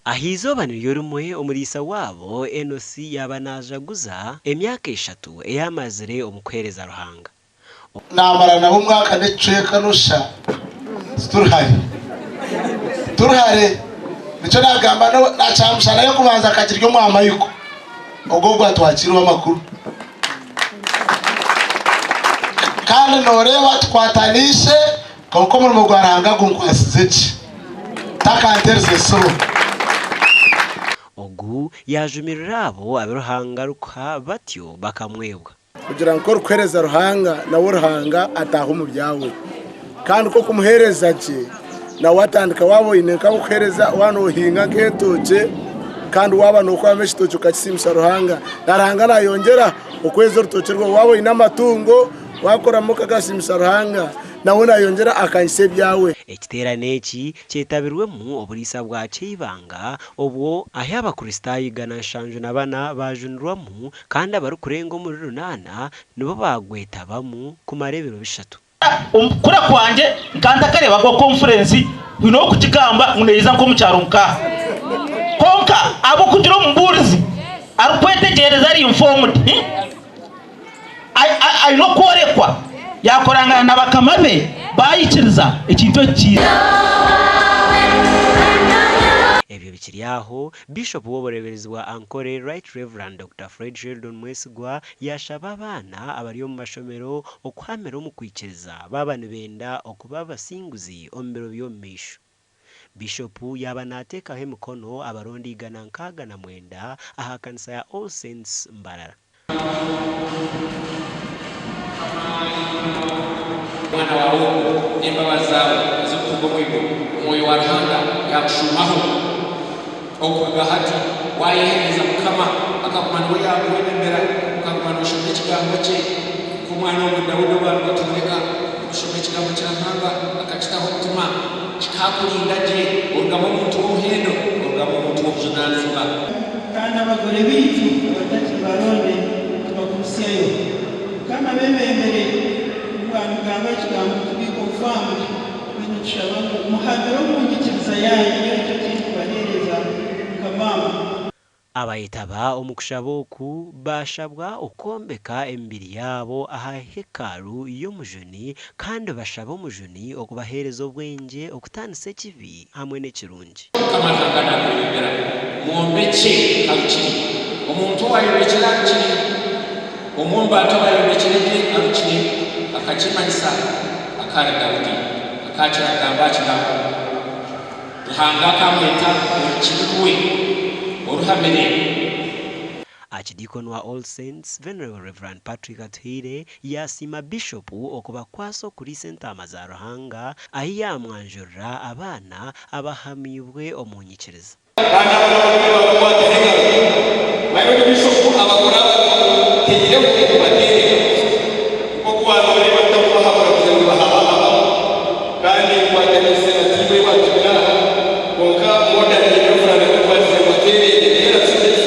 Aha izooba niryo rimwe, omuriisa waabo Enosi yaaba naajaguza emyaka eshatu ei amazire omu kuheereza Ruhanga. Naamara nabo omwaka n'ekicweka noshusha tituri hare. Tituri hare. Nikyo naagamba na kyamushana y'okubanza akakirya omwa Maiko. Ogwo ogwo atwakiirwe amakuru. Kandi nooreeba tukwataniise kwonka omurimo gwa Ruhanga gunkwasize gye. Takanterize esibo. Ogu yaajumirira abo abu Ruhanga arikuha batyo bakamwebwa. Kugira ngu ku orikuheereza Ruhanga, nawe Ruhanga ataaha omu byawe. Kandi ku orikumuheereza gye, nawe atandika waaba oine nk'abokuheereza, waaba noohinga nk'entookye, kandi waaba nookwama ekitookye okakisiimisa Ruhanga, na Ruhanga naayongyera okweza orutookye rwawe. Waaba oine amatungo, waakoramu okagasiimisa Ruhanga, nawe naayongyera akanyisa ebyawe. Ekiteerane eki kyetabirwemu oburiisa bwa Kyeibanga obwo ahi Abakristaayo 174 baajunirwamu kandi abarikurenga omuri runaana nibo baagwetabamu kumara ebiro bishatu. Omu kukura kwangye nkaba ntakareebaga konfurensi bwine ow'okugigamba ngu neija nk'omu kyaro nkaaha. Kwonka ahabw'okugira omubuurizi arikwetegyereza ari informed, aine okworekwa, yaakorangana na bakama be baayikiriza ekintu eki kiija. Ebyo bikiri aho, Bishopu w'obureeberezi bwa Ankole, Right Rev. Dokita Fred Sheldon Mwesigwa yaashaba abaana abari omu mashomero okuhamira omu kwikiriza baaba nibenda okuba abasinguzi omu biro by'omu maisho. Bishopu yaaba naateekaho emikono abaronda 669 aha kanisa ya All Saints Mbarara. Omwana waawe ogwo n'embabazi zaawe ezirikuruga omu iguru, Omwoyo wa Ruhanga yaakushuumaho. Okuruga hati waayeheereza Mukama, akaguma niwe yaakwebembera, okaguma nooshoma Ekigambo kye, nk'omwana ogwo Daudi ou arikutworeka, okushoma Ekigambo kya Ruhanga akakitaho omutima, kikaakurinda gye, orugamu omuntu w'omuhendo, orugamu omuntu w'obujunaanizibwa. Kandi abagore baitu abatakiri baronde tubakuhitsyeyo. Mukama abebembere kubwamugamba ekigambo to be confirmed mbwenu nitushaba ngu muhamire omu nyikiriza yanyu nyowe nikyo kindikubahereza nka maama. Abayetaba omu kushaba oku baashabwa okwombeka emibiri yaabo aha hekalu y'Omujuni kandi bashaba Omujuni okubaheereza obwengye okutaanisa ekibi hamwe n'ekirungi. Mukama Ruhanga naakwebembera. Mwombekye ha rukiri. Omuntu owaayombekire aha rukiri, omwe omu bantu abaayombekire gye aha rukiri, akakimanyisa akaari Daudi. Akaakira kugamba aha kigambo, Ruhanga akamweta orukiri rwe oruhamire. Archdeacon wa All Saints, Venerable Rev. Patrick Atuhaire yaasiima Bishopu okubakwasa okuriisa entaama za Ruhanga ahi yaamwanjurira abaana abahamiibwe omu nyikiriza. Kandi abagabo nibo baabakwataho engaro. Manya ogu Bishopu abagore abataireho okubateerera. Nk'oku waanoreeba tutakubahabura kugira ngu bahabahaba kandi nkwataniise na tiimu ei waatumire aha kwonka modern Reverand nikwo twagize ngu ateereere nayo eratushemeza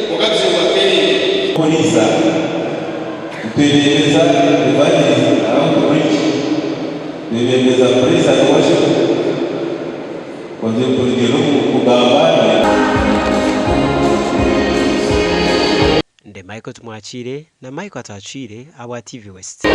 kwonka tugire ngu ateereere. Poriisa nitwebembeza evangelism na outreach, twebembeza praise and worship kwongyera kurugiirira omu kugamba Ndi Michael Tumwakiire na Michael Atwakiire ahabwa TV West.